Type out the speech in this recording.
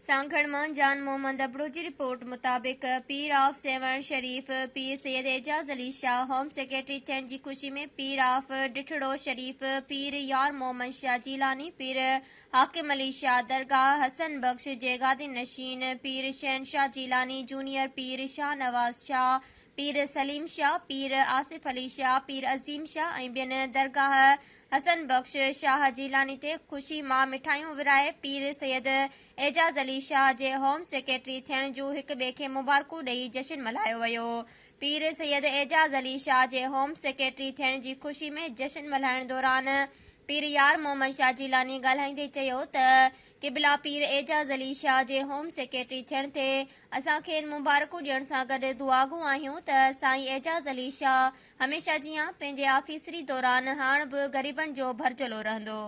سانگهڙ مان جان محمد ابڙو جي رپورٽ مطابق پير آف سيوهڻ شريف پير سيد اعجاز علي شاهه هوم سيڪريٽري ٿيڻ جي خوشي ۾ پير آف ڊٺڙو شريف پير يار محمد شاهه جيلاني پير حاڪم علي شاهه درگاهه حسن بخش جي گادي نشين پير شهنشاهه جيلاني جونيئر پير شاهنواز شاهه پير سليم شاهه، پير آصف علي شاهه، پير عظيم شاهه ۽ ٻين درگاهه حسن بخش شاهه جيلاني تي خوشي مان مٺايون ورهائي پير سيد اعجاز علي شاهه جي هوم سيڪريٽري ٿيڻ جون هڪ ٻئي کي مبارڪون ڏئي جشن ملهايو ويو. پير سيد اعجاز علي شاهه جي هوم سيڪريٽري ٿيڻ جي خوشي ۾ جشن ملهائڻ دوران پير يار محمد شاهه جيلاني ڳالهائيندي چيو ته قبلا پير اعجاز علي شاهه جي هوم سيڪريٽري ٿيڻ تي اسان کين مبارڪون ڏيڻ سان گڏ دعاگو آهيون ته سائين اعجاز علي شاهه هميشه جيان پنهنجي آفيسري دوران هاڻ به غريبن جو ڀرجهلو رهندو.